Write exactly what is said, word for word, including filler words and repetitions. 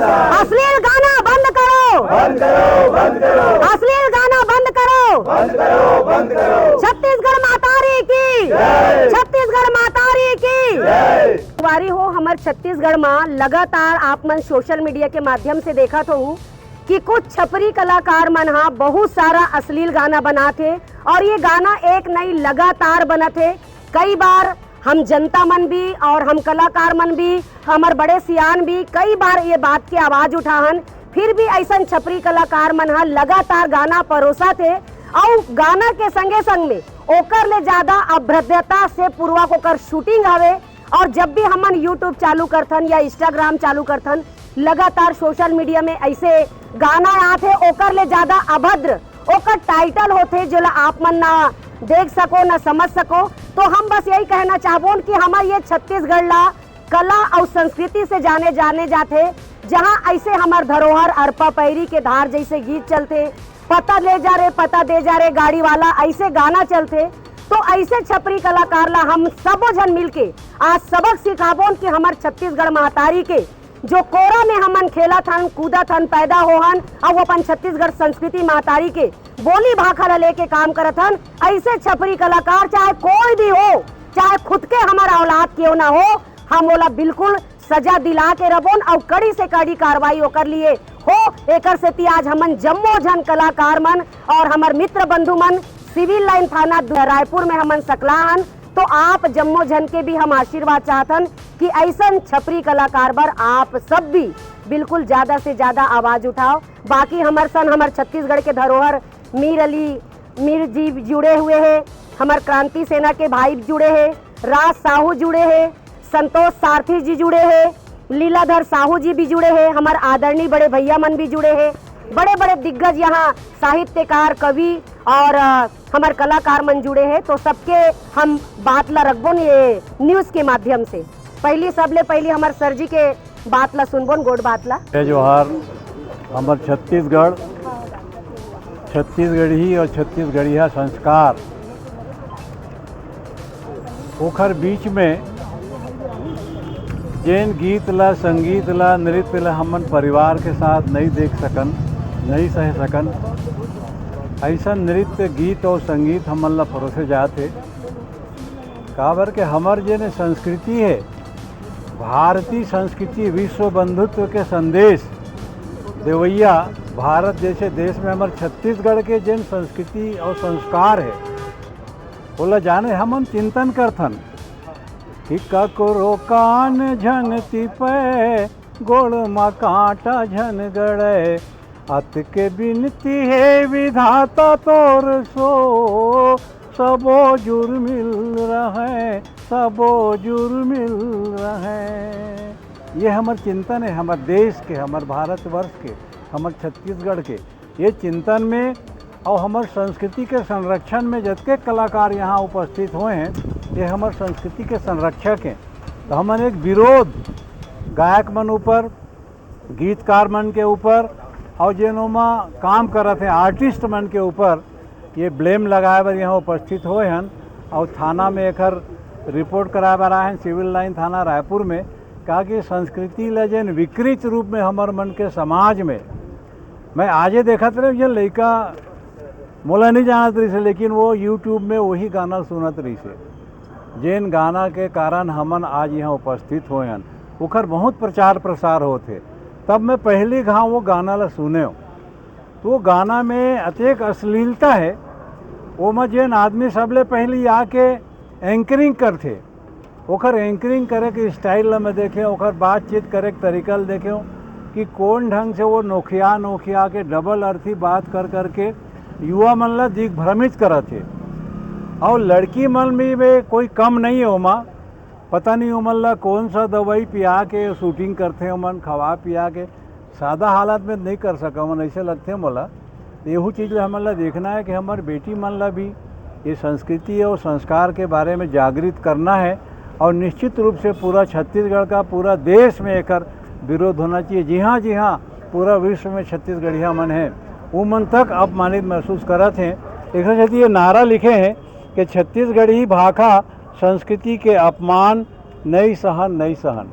अश्लील गाना बंद करो। बंद करो, बंद करो। अश्लील गाना बंद करो। बंद करो, बंद करो। छत्तीसगढ़ महतारी की। छत्तीसगढ़ महतारी की। संगवारी हो, हमर छत्तीसगढ़ म लगातार आप मन सोशल मीडिया के माध्यम से देखत होहू कि कुछ छपरी कलाकार मन ह बहुत सारा अश्लील गाना बनात हे और ये गाना एक नई लगातार बनत हे। कई बार हम जनता मन भी और हम कलाकार मन भी, हमर बड़े सियान भी कई बार ये बात के आवाज उठाहन, फिर भी ऐसन छपरी कलाकार मन ह लगातार गाना परोसत हे। अउ गाना के संगे संग में ओकर ले ज्यादा अभद्रता से पूर्वक ओकर शूटिंग हवे। और जब भी हमन यूट्यूब चालू करथन या इंस्टाग्राम चालू करथन, लगातार सोशल मीडिया में ऐसे गाना आत हे, ओकर ले ज्यादा अभद्र ओकर टाइटल होथे, जेला आप मन ना देख सको, ना समझ सको। तो हम बस यही कहना चाहबोन कि हमर ये छत्तीसगढ़ ला कला अउ संस्कृति से जाने, जाने जाथे, जहाँ ऐसे हमर धरोहर अरपा पैरी के धार जैसे गीत चलथे, पता ले जा रे, पता दे जा रे गाड़ी वाला, ऐसे गाना चलथे। तो ऐसे छपरी कलाकार ला हम सबो झन मिलके आज सबक सिखाबोन कि हमर छत्तीसगढ़ महतारी के जो कोरा में हमन खेलत हन, कूदत हन, पैदा होहन, अउ अपन छत्तीसगढ़ संस्कृति महतारी के बोली भाखा ला लेके काम करत हन, ऐसे छपरी कलाकार चाहे कोई भी हो, चाहे खुद के हमर औलाद क्यों ना हो, हम ओला बिल्कुल सजा दिला के रबोन अउ कड़ी से कड़ी कार्रवाई ओकर लिए हो। एकर सेती आज हमन जम्मो झन कलाकार मन और हमर मित्र बंधु मन सिविल लाइन थाना दु-, रायपुर में हमन सकला हन। तो आप जम्मो झन के भी हम आशीर्वाद चाहथन कि ऐसन छपरी कलाकार बर आप सब भी बिल्कुल ज्यादा से ज्यादा आवाज उठाओ। बाकी हमर सन हमर छत्तीसगढ़ के धरोहर मीर अली मीर जी जुड़े हुए हैं, हमर क्रांति सेना के भाई जुड़े हैं, राज साहू जुड़े हैं, संतोष सारथी जी जुड़े हैं, लीलाधर साहू जी भी जुड़े हैं, हमर आदरणीय बड़े भैया मन भी जुड़े हैं, बड़े बड़े दिग्गज यहाँ साहित्यकार, कवि और अ, हमर कलाकार मन जुड़े हैं। तो सबके हम बात ला रखबोन ये न्यूज के माध्यम से। पहली, सबले पहली हमर सर जी के बात ला सुनबोन, गोठ बात ला। जय जोहार। हमर छत्तीसगढ़, छत्तीसगढ़ी और छत्तीसगढ़िया संस्कार, ओखर बीच में जेन गीत ला, संगीत ला, नृत्य ला हमन परिवार के साथ नहीं देख सकन, नहीं सह सकन, ऐसन नृत्य, गीत और संगीत हमन ला परोसे जात हे। काबर के हमर जेन संस्कृति हे, भारतीय संस्कृति, विश्व बंधुत्व के संदेश देवैया भारत जैसे देश में हमर छत्तीसगढ़ के जेन संस्कृति और संस्कार हे, ओला जाने हमन चिंतन करथन कि ककरो कान झन तिपे, गोड़ म कांटा झन गड़े। अतके बिनती हे विधाता तोर सो, सबो जुरमिल रहय, सबो जुरमिल रहय। ये हमर चिंतन हे, हमर देश के, हमर भारतवर्ष के, हमर छत्तीसगढ़ के। ये चिंतन में और हमर संस्कृति के संरक्षण में जतके कलाकार यहाँ उपस्थित हुए हैं, ये हमर संस्कृति के संरक्षक हैं। तो हमन एक विरोध गायक मन ऊपर, गीतकार मन के ऊपर और जेन ओमा काम करत हे आर्टिस्ट मन के ऊपर ये ब्लेम लगाए बर यहाँ उपस्थित होए हन और थाना में एकर रिपोर्ट कराए बर आए हन सिविल लाइन थाना रायपुर में। कहा कि संस्कृति ला जेन विकृत रूप में हमर मन के समाज में, मैं आजे देखत रहे, ये लइका मोला नहीं जानत रहिस हे, लेकिन वो YouTube में वही गाना सुनत रहिस हे, जेन गाना के कारण हमन आज यहाँ उपस्थित होए हन। ओखर बहुत प्रचार प्रसार होत हे। तब मैं पहली घाव वो गाना ला सुने, तो वो गाना में अतेक अश्लीलता हे, ओमा जेन आदमी सबले पहली आके एंकरिंग करथे, ओकर एंकरिंग करे के स्टाइल ला मैं देखेंव, ओकर बातचीत करे के तरीका ला देखेंव कि कोन ढंग से वो नोखिया नोखिया के डबल अर्थी बात कर करके युवा मन ला दिग्भ्रमित करत हे। और लड़की मन भी में कोई कम नहीं हे ओमा, पता नहीं ओमन ला कौन सा दवाई पिया के शूटिंग करथे, ओमन खवा पिया के सादा हालत में नहीं कर सका, ओमन ऐसे लगथे मोला। तो यहू चीज़ ला हमन ला देखना है कि हमर बेटी मन ला भी ये संस्कृति और संस्कार के बारे में जागृत करना है और निश्चित रूप से पूरा छत्तीसगढ़ का, पूरा देश में एकर विरोध होना चाहिए। जिहाँ जिहाँ पूरा विश्व में छत्तीसगढ़िया मन हैं, वो मन तक अपमानित महसूस करत हैं। एक सेती ये नारा लिखे हैं कि छत्तीसगढ़ी भाखा संस्कृति के अपमान नई सहन, नई सहन।